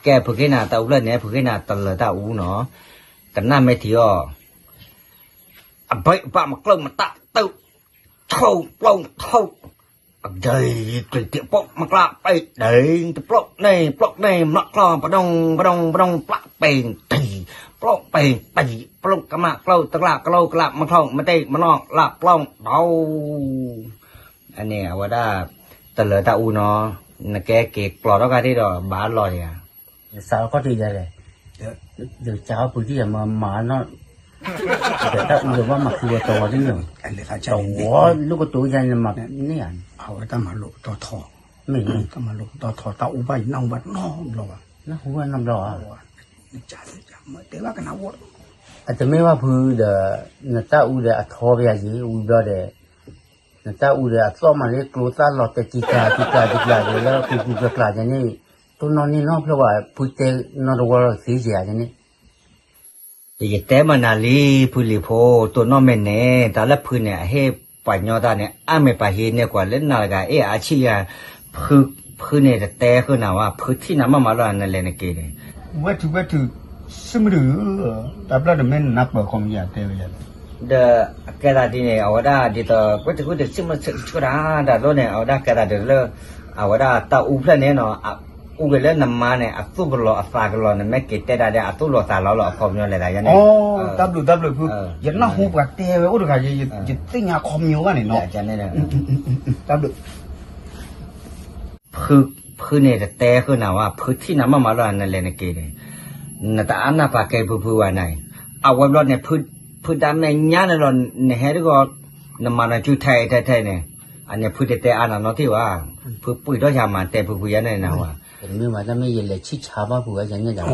ကဲ ဖုက့ၤနၤတၢ်အူဖျၢၣ်န့ၣ် ဖုက့ၤနၤတလၢၤတၢ်အူနီၤ, ကနၣ်မ့ၢ်ထံအီၤ, အဘိးဘၣ်မကျိၣ်မတၢ်တုး, ထိၣ်ပျိၣ်ထိၣ်, အဒံးကျံၤတံးပျိၣ်မကျၢ်ပ့ၤဒံး တပျိၣ်န့ၣ် ပျိၣ်န့ၣ် မၢ်ကျီၢ် ပဒူၣ် ပဒူၣ် ပဒူၣ် ပျၢ်ပ့ၤတံး, ပျိၣ်ပ့ၤတံး ပျိၣ်ကမၣ်ကျိၣ် တကျၢ်ကလိကလၢ် မၢ်ထီၣ် မတ့ၢ် မနီၢ် လၢ်ပျီၢ် ဒိး အန့ၣ် အဝဲဒၣ် တလၢၤတၢ်အူနီၤ, နကဲက့ၤကျီထီၣ်ခါထံၣ်ဒီး ဘၣ်လီၤယၤ, ယစးထီၣ်ခီၣ်ထံးယၤလဲၣ်, ယကစးထီၣ်ပူၤထံၣ်ယၤမၤမၤနီၢ်, ယတၢ်အူဒီးဘၣ်မၤဃုဝဲတဝီဒ်န့ၣ်, တဝီလိၣ်ကတိၤယၤန့ၣ် မၤန့ၢ်ယၤ, အဝဲတၢ်မၤလိာ်ပတီၢ်ထီ, မ့ၢ်တၢ်မၤလိာ်ပတီၢ်ထီ တၢ်အူဘၣ်ယနၢ်ဟူဘၣ်နီတဘျီဘၣ်, နၢ်ဟူဘၣ်နီတဘျီဘၣ်, တဲဘၣ်ကနၣ်ဝဲ, အတမ့ၢ်ဘၣ်ဖုဒီး, နတၢ်အူဒီးအထီပယၤယံၤ ဝံၤဘျီဒီး နတၢ်အူဒီးအသီၣ်မးလၢကျိသၣ်လီၤတဲာ်တံကျးတံကျးတံကျးဒီး လၢကျူကျူကျါကျါန့ၣ်, တိၢ်နီၣ်န့ၢ်နီတဖျၢၣ်ဘၣ် ဖုတဲနီတဝီလီၤသ့ယဲၢ်န့ၣ်, ယတဲမၤနၤလံ ဖုလံၤဖိ, တိၢ်နီၣ်မ့ၢ်န့ၣ် တၢ်လၢဖုန့ၣ် အဟ့ၣ်ပှၤညီတၢ်န့ၣ် အါမ့ၢ်ပှၤဟံးန့ၢ်ကွၢ်လၢနၤတဂၤ အဲၣ်အါဆံၣ်ယၤ, ဖု, ဖုန့ၣ်တတဲဃုာ်နၤဝဲ ဖုထံၣ်နၤမးမးလီၤ နလဲၤနက့ၤန့ၣ် ဝဲထုးဝဲထုး, စံးမုၢ်တဂုၤ, တၢ်ဘျၢၣ်တမ့ၢ်နနၢ်ပၢၢ်ခီမီၤယၤတဲဝဲယၤ, ဒီးအကဲသးဒ်န့ၣ် အဝဲဒၣ်ဒ်သိး ကွဲတကုတစံးမုၢ်ဆၢကဆၢဒၣ် တၢ်ဒိၣ်န့ၣ် အဝဲဒၣ်ကဲသးဒ်လၢ, အဝဲဒၣ်တၢ်အူဖျၢၣ်န့ၣ်နီၤ, အအူက့ၤလၢနမါန့ၣ် အသူၣ်ကလီၤအသးကလီၤ နမ့ၢ်က့ၤတဲဒၣ်ဒီး အသူၣ်လီၤသးလီၤလီၤ အခီပညီလဲၤသးယါန့ၣ်, တၢ်ဘျုးတၢ်ဘျုးဖု, ယနၢ်ဟူပှၤတဲဝဲအိၣ်တဂၤ, ယသ့ၣ်ညါခီမီၤဂၤန့ၣ်နီၤ, တၢ်ဘျုး ဖုန့ၣ်တတဲဃုာ်နၤဝဲ ဖုထံၣ်နၤမးမးလီၤ နလဲၤနက့ၤန့ၣ်, နတအါနၢ်ပာ်ကဲဖုဖုဘၣ်န့ၣ်, အဝဲဘျီန့ၣ်, ဖုဒၣ်မဲာ်ညါန့ၣ်လီၤ နဟဲတဂီၤ, နမၤနၢၤစုထဲထဲထဲန့ၣ်, အန့ၣ်ဖုတတဲအါနၤနီတထံၣ်ဘၣ်, ဖုပှ့ၤထီၣ်ယၤမၤတဲဖုဖုယါန့ၣ်နဝဲ, တမ့ၢ်ဘၣ်တၢ်မ့ၢ်ယလဲၤဆံၣ်ဆါဘၣ်ဖုအါယါန့ၣ်ဒီး,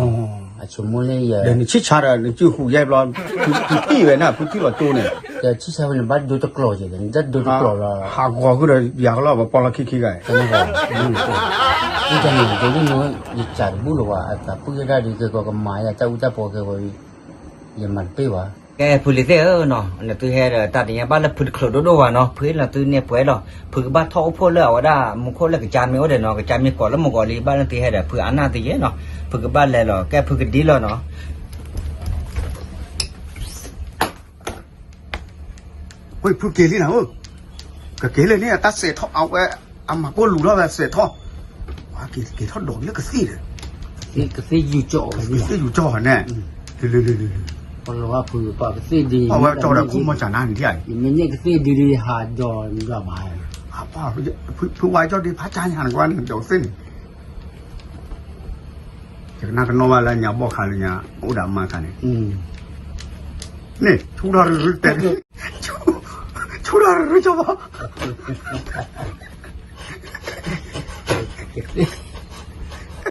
အဆိကမိၣ်လၢယ, ဒီးနဆံၣ်ဆါဒီး နစုဟူးယဲၢ်ဘျီ, ဖုထံၣ်ဝဲန့ၣ် ဖုထံၣ်လီၤကၠိန့ၣ်, တဆံၣ်ဆါဝဲန့ၣ် ဘၣ်ဒိတကျိၤက့ၤဒီး နတၢ်ဒိတကျိၤလီၤ, ဟးဂီၤဃုာ်ဒီးယၤကလီၤ ပပီလီၤခံခံဂၤ, တၢ်န့ၣ်, ယစးတဘူၣ်လၢၤဝဲ အသးပှၢ်ယဲဒၣ်ဒ်ကဲကီးကမၤယၤတၢ်အူတၢ်ပီကဲဝဲ, ယမၤတပ့ၢ်ဘၣ်, ကဲဖုလံၤသ့ၣ်ဧၢနီၤ နသုဟဲဒီးတၢ်တညါဘၣ်လၢဖုတချုးဒိၣ်ဒိၣ်ဘၣ်နီၤ ဖုလီၤသုန့ၢ်ပှဲၤလီၤ ဖုကဘၣ်ထီၣ်အိၣ်ဖှိၣ်လၢအဝဲဒၣ်မူခိၣ်လၢကစၢ်မ့ၢ်အိၣ်ဒီးနီၤ ကစၢ်မ့ၢ်ကိးလၢမူကိးလံ ဘၣ်လၢသုဟဲဒီးဖုအနၢ်သယဲနီၤ ဖုကဘၣ်လဲၤလီၤ ကဲဖုကဒံလီၤနီၤ ဝ့ၢ်ဖုက့ၤလံနၤဧၢ, ကက့ၤလၢန့ၣ် အတၢ်စဲးထီၣ် အဝဲ အမၤပိၢ်လူၤထီၣ်ဝဲစဲးထီၣ်, က့ၤထီၣ်ဒိးလၢကသ့ၣ်ဒီး, ကသ့ၣ်ယူၤကၠီအီၤ, ကသ့ၣ်ယူၤကၠီန့ၣ်, လၢလၢလၢလၢ, ပလီၤဂာ်ဖုပှၤကသ့ၣ်ဒ်, အဝဲကၠီဒီးခိၣ်မီၢ်စၢ်နါန့ၣ်ဒ်အံၤ, ယမ့ၢ်န့ၢ်ကသ့ၣ်ဒ်ဒ်ဟးဒီးဒွးဘၣ်, ဖုဝါကၠီဒ်ဖးကၠါညါနကွၢ်န့ၣ် ဒိးသ့ၣ်န့ၣ် ယကနၣ်ကနီၣ်ဘၣ်လၢညါဘီၣ်ခါလၢညါ အိၣ်ဒီးအမါခါန့ၣ်, န့ၣ် ဆူၣ်ထီၣ်ရူၢ်တဲ, ဆူၣ်ထီၣ်ရူၢ်ကၠီဘီ,